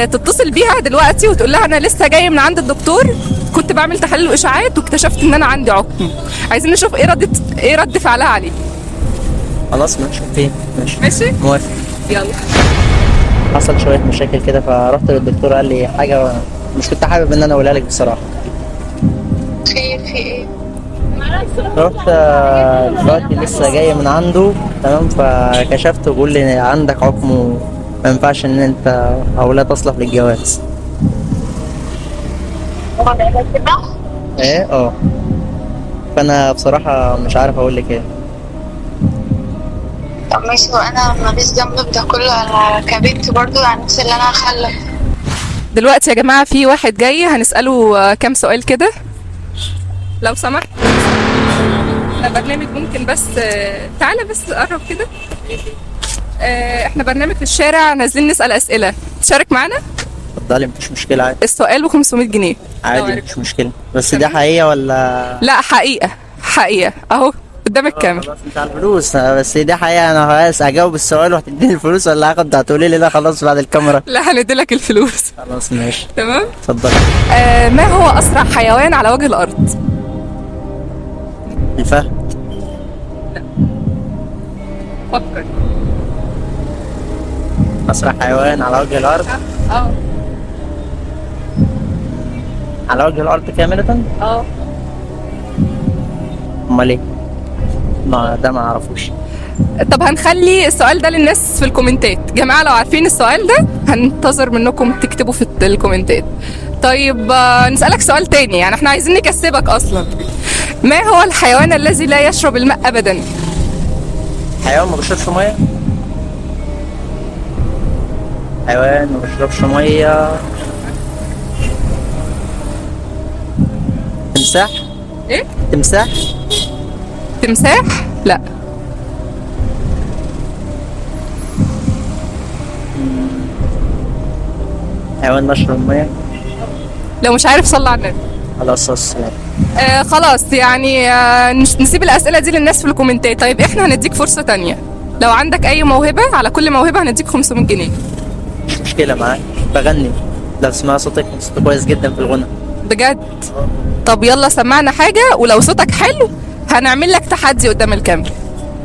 تتصل بيها دلوقتي وتقول لها انا لسه جاي من عند الدكتور، كنت بعمل تحاليل واشاعات واكتشفت ان انا عندي عقم. عايزين نشوف ايه رد فعلها عليه. خلاص ماشي، okay ماشي. ماشي؟ موافق. يلا. حصل شوية مشاكل كده فرحت للدكتور، قال لي حاجة مش كنت حابب ان انا اقولها لك بصراحه. خير، في ايه؟ رحت دلوقتي لسه جاي من عنده، تمام؟ فكشفت وبيقول لي عندك عقم وما ينفعش ان انت او لا تصلح للجواز. هو ده كده؟ ايه اه. فانا بصراحة مش عارف اقول لك ايه. طب ماشي، وانا ماليش ذنب في ده كله، انا كبنت برضو على نفسي اللي انا هخلف. دلوقتي يا جماعة في واحد جاي هنسأله كام سؤال كده لو سمحت. احنا برنامج، ممكن بس تعالى بس قرب كده. احنا برنامج في الشارع نازلين نسأل أسئلة، تشارك معانا؟ اتفضلي، مفيش مشكله، عادي. السؤال ب 500 جنيه. لو عادي عرفت. مفيش مشكله، بس دي حقيقة ولا؟ لا حقيقة، حقيقة اهو قدام الكاميرا. خلاص انت على الفلوس، بس دي حقيقة. انا خلاص هجاوب السؤال وهتديني الفلوس ولا هاخد هتقولي لي لا خلاص بعد الكاميرا؟ لا هنديلك الفلوس. خلاص ماشي. تمام. اتفضلي. ما هو أسرع حيوان على وجه الأرض؟ الفهد. فكر. اسرع حيوان على وجه الارض؟ اه. على وجه الارض كاملة؟ اه. امال ايه؟ ما ده ما اعرفوش. طب هنخلي السؤال ده للناس في الكومنتات. جماعة لو عارفين السؤال ده هننتظر منكم تكتبوا في الكومنتات. طيب نسألك سؤال تاني، يعني احنا عايزين نكسبك أصلا. ما هو الحيوان الذي لا يشرب الماء أبدا؟ حيوان ما بيشربش ميه؟ حيوان ما بيشربش ميه. تمساح. ايه؟ تمساح. تمساح؟ لا. حيوان بيشرب ميه. لو مش عارف صلى على النبي. خلاص خلاص. خلاص يعني نسيب الأسئلة دي للناس في الكومنتات. طيب احنا هنديك فرصة تانية، لو عندك أي موهبة، على كل موهبة هنديك 500 جنيه. مش مشكلة، معاك. بغني، لو سمع صوتك، صوتك كويس جدا في الغنى. بجد؟ طب يلا سمعنا حاجة، ولو صوتك حلو هنعمل لك تحدي قدام الكاميرا.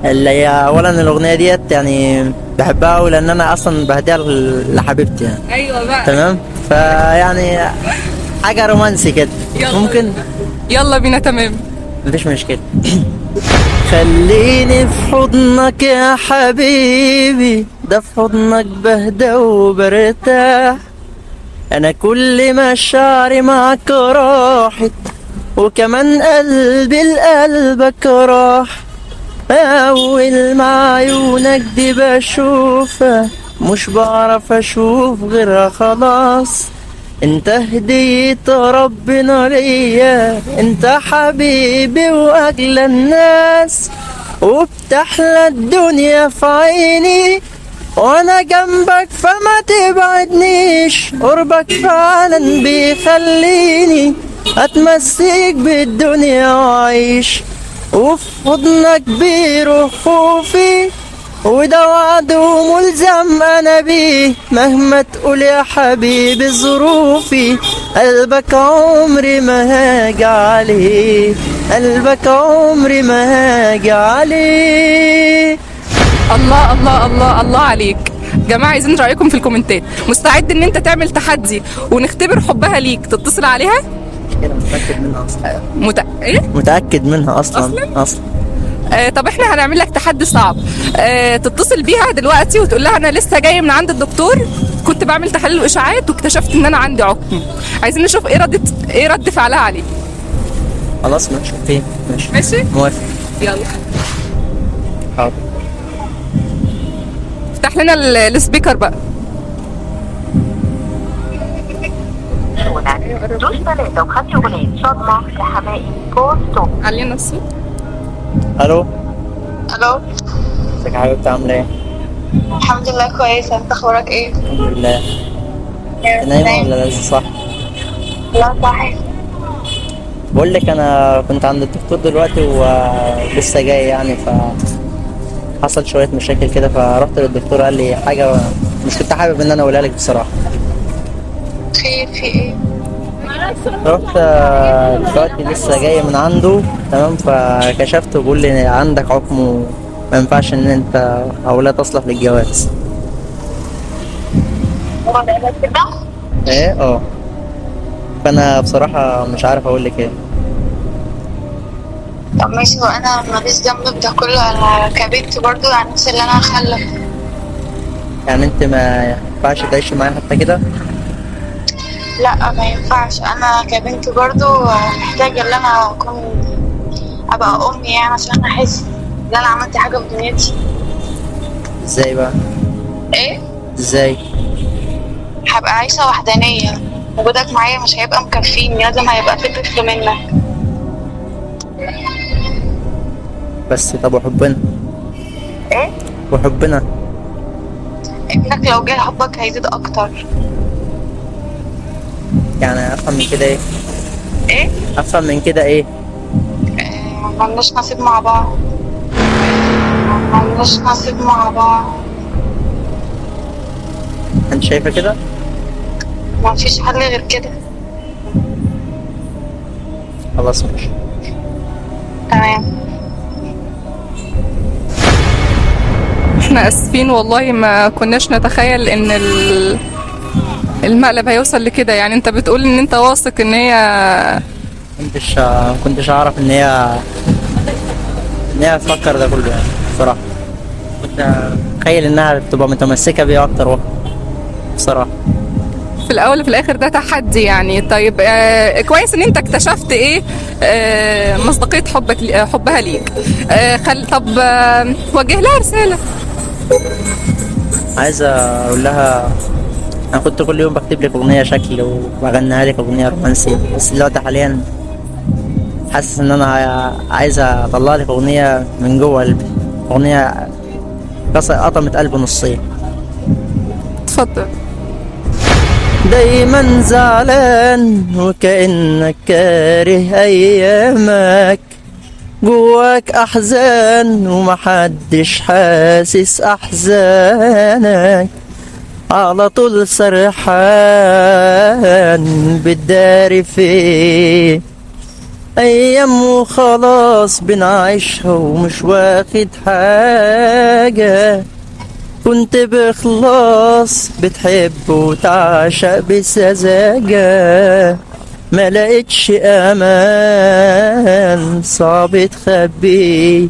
اللي هي اولا الاغنية ديت يعني بحبها أوي لان انا اصلا بهديها لحبيبتي يعني. ايوه بقى. تمام، فيعني حاجة رومانسي كده. يلا. ممكن. يلا بينا، تمام. مفيش مشكلة. خليني في حضنك يا حبيبي، ده في حضنك بهدى وبرتاح. انا كل مشاعري معك راحت، وكمان قلبي لقلبك راح. اول ما عيونك دي بشوفها، مش بعرف اشوف غيرها خلاص. انت هدية ربنا ليا، انت حبيبي واغلى الناس. وبتحلى الدنيا في عيني وانا جنبك، فما تبعدنيش. قربك فعلا بيخليني اتمسك بالدنيا واعيش. وفي حضنك بيروح خوفي، وده وعد وملزم انا بيه. مهما تقول يا حبيبي ظروفي، قلبك عمري ما هاجي عليه، قلبك عمري ما هاجي عليه. الله الله الله الله عليك. جماعة عايزين رأيكم في الكومنتات. مستعد ان انت تعمل تحدي ونختبر حبها ليك؟ تتصل عليها؟ كده متأكد منها اصلا. ايه؟ متأكد منها اصلا. أصلاً؟ اصلا. طب احنا هنعمل لك تحدي صعب. تتصل بيها دلوقتي وتقول لها انا لسه جاي من عند الدكتور، كنت بعمل تحاليل واشاعات واكتشفت ان انا عندي عقم. عايزين نشوف ايه رد فعلها عليه. خلاص ماشي، okay ماشي. ماشي؟ موافق. يلا. حاضر. افتح لنا ال speaker بقى. دوس 3 وخدي أغنية صدمة لحماقي بوستو. علينا الصوت. الو. الو. ازيك يا حبيبتي، عامله ايه؟ الحمد لله كويسه، انت اخبارك ايه؟ الحمد لله. انت نايمة ولا لسه صح؟ لا صحيح. بقول لك انا كنت عند الدكتور دلوقتي ولسه جاي يعني، ف حصل شوية مشاكل كده فرحت للدكتور، قال لي حاجة مش كنت حابب ان انا اقولها لك بصراحه. خير، في ايه؟ رحت دلوقتي لسه جاي من عنده، تمام، فكشفت وبيقول لي عندك عقم وما ينفعش ان انت او لا تصلح للجواز. هو ده كده؟ ايه اه. فانا بصراحة مش عارف اقول لك ايه. طب ماشي، هو انا ماليش ذنب في ده كله، انا كبنت برضو يعني نفسي اللي انا اخلف. يعني انت ما ينفعش تعيشي معايا حتى كده؟ لا ما ينفعش، انا كبنت برضو محتاجة ان انا اكون ابقى امي يعني، عشان احس ان انا عملت حاجة في دنيتي. ازاي بقى؟ ايه؟ ازاي؟ هبقى عايشة وحدانية، وجودك معايا مش هيبقى مكفيني، لازم هيبقى في طفل منك. بس طب وحبنا؟ ايه؟ وحبنا؟ ابنك لو جه حبك هيزيد اكتر. يعني افهم من كده ايه؟ ايه؟ افهم من كده ايه؟ ملناش نصيب مع بعض. ملناش نصيب مع بعض. انت شايفة كده؟ ما فيش حل غير كده. خلاص ماشي. تمام. احنا اسفين والله، ما كناش نتخيل ان المقلب هيوصل لكده. يعني انت بتقول ان انت واثق ان هي كنتش اعرف ان هي تفكر ده كله يعني. بصراحة كنت اتخيل انها تبقى متمسكة بيا اكتر وقت بصراحة. في الاول وفي الاخر ده تحدي يعني. طيب كويس ان انت اكتشفت ايه مصداقية حبك حبها ليك. طب وجه لها رسالة. عايز اقول لها انا كنت كل يوم بكتب لك اغنية شكل وبغنيها لك اغنية رومانسية، بس دلوقتي حاليا حاسس ان انا عايز اطلع لك اغنية من جوه قلبي، اغنية قطمت قلبي نصين. اتفضل. دايما زعلان وكأنك كاره أيامك، جواك أحزان ومحدش حاسس أحزانك، على طول سرحان بتداري فيه أيام وخلاص بنعيشها ومش واخد حاجة، كنت بإخلاص بتحب وتعشق بسذاجة، ما لقيتش أمان صعب تخبيه،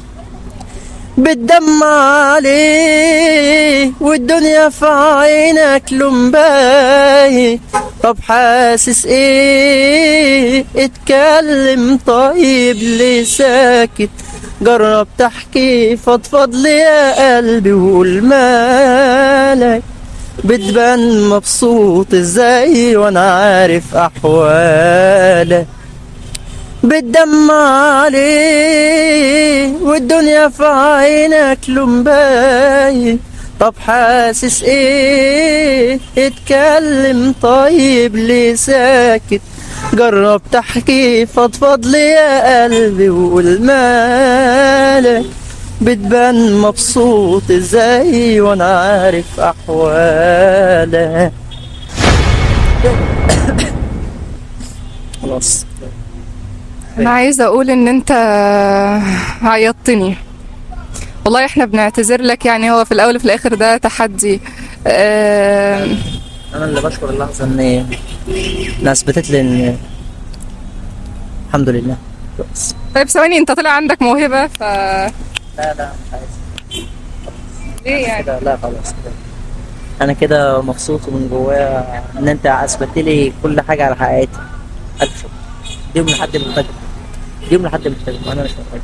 بتدمع عليه والدنيا في عينك لون باهي، طب حاسس ايه اتكلم طيب ليه ساكت، جرب تحكي فضفض لي يا قلبي وقول مالك، بتبان مبسوط ازاي وانا عارف احوالك، بتدمع عليه والدنيا في عينك لون باين، طب حاسس ايه اتكلم طيب ليه ساكت، جرب تحكي فضفض لي يا قلبي وقول مالك، بتبان مبسوط ازاي وانا عارف احوالك. خلاص. انا عايزه اقول ان انت عيطتني والله. احنا بنعتذر لك يعني، هو في الاول وفي الاخر ده تحدي. انا اللي بشكر اللحظة ان اثبتت لي ان الحمد لله. بس. طيب ثواني، انت طلع عندك موهبة، ف لا لا مش عايز. ليه يعني؟ كده لا خلاص كده انا كده مبسوط ومن جوايا ان انت اثبتت لي كل حاجة على حقيقتها. الف شكر. ديهم لحد محتاج، ديهم لحد محتاج، وانا مش محتاج.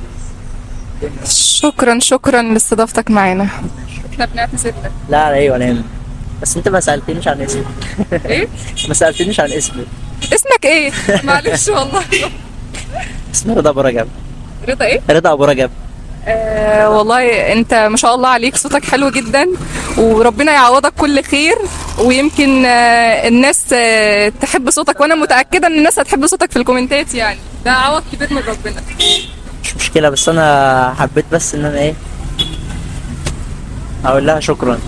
شكرا شكرا لاستضافتك معانا. احنا بنعتذر لك. لا ايوه ولا يهمك، بس انت ما سالتنيش عن اسمي. ايه؟ ما سالتنيش عن اسمي. اسمك ايه؟ معلش والله. اسمي رضا ابو رجب. رضا ايه؟ رضا ابو رجب. والله انت ما شاء الله عليك، صوتك حلو جدا وربنا يعوضك كل خير، ويمكن الناس تحب صوتك، وانا متأكدة ان الناس هتحب صوتك في الكومنتات، يعني ده عوض كبير من ربنا. مش مشكلة، بس انا حبيت بس ان انا ايه اقول لها شكرا.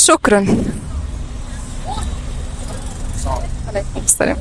شكرا. عليكم السلام.